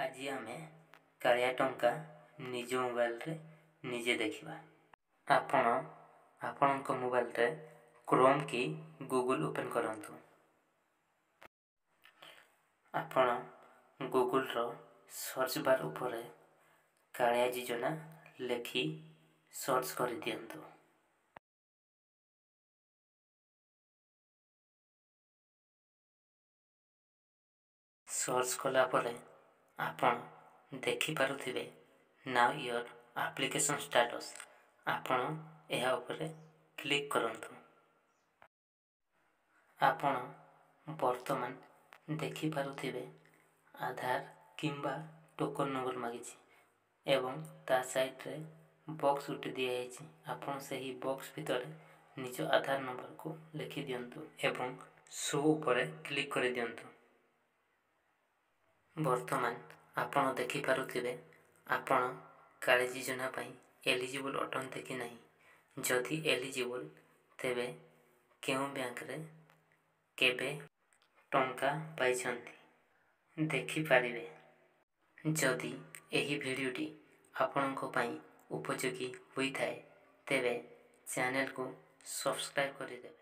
ଆଜି ଆମେ କାଳିଆ ଟଙ୍କା ନିଜ ମୋବାଇଲରେ ନିଜେ ଦେଖିବା। ଆପଣ ଆପଣଙ୍କ ମୋବାଇଲରେ କ୍ରୋମ୍ କି ଗୁଗୁଲ୍ ଓପେନ୍ କରନ୍ତୁ। ଆପଣ ଗୁଗୁଲ୍ର ସର୍ଚ୍ଚ ବାର୍ ଉପରେ କାଳିଆ ଯୋଜନା ଲେଖି ସର୍ଚ୍ଚ କରିଦିଅନ୍ତୁ। ସର୍ଚ୍ଚ କଲା ପରେ ଆପଣ ଦେଖିପାରୁଥିବେ now your application status. ଆପଣ ଏହା ଉପରେ କ୍ଲିକ୍ କରନ୍ତୁ। ଆପଣ ବର୍ତ୍ତମାନ ଦେଖିପାରୁଥିବେ ଆଧାର କିମ୍ବା ଟୋକନ୍ ନମ୍ବର ମାଗିଛି ଏବଂ ତା ସାଇଡ଼୍ରେ ବକ୍ସ ଗୋଟେ ଦିଆଯାଇଛି। ଆପଣ ସେହି ବକ୍ସ ଭିତରେ ନିଜ ଆଧାର ନମ୍ବରକୁ ଲେଖିଦିଅନ୍ତୁ ଏବଂ ଶୋ ଉପରେ କ୍ଲିକ୍ କରିଦିଅନ୍ତୁ। ବର୍ତ୍ତମାନ ଆପଣ ଦେଖିପାରୁଥିବେ ଆପଣ କାଳିଆ ଯୋଜନା ପାଇଁ ଏଲିଜିବୁଲ୍ ଅଟନ୍ତି କି ନାହିଁ। ଯଦି ଏଲିଜିବୁଲ୍, ତେବେ କେଉଁ ବ୍ୟାଙ୍କରେ କେବେ ଟଙ୍କା ପାଇଛନ୍ତି ଦେଖିପାରିବେ। ଯଦି ଏହି ଭିଡ଼ିଓଟି ଆପଣଙ୍କ ପାଇଁ ଉପଯୋଗୀ ହୋଇଥାଏ, ତେବେ ଚ୍ୟାନେଲକୁ ସବସ୍କ୍ରାଇବ୍ କରିଦେବେ।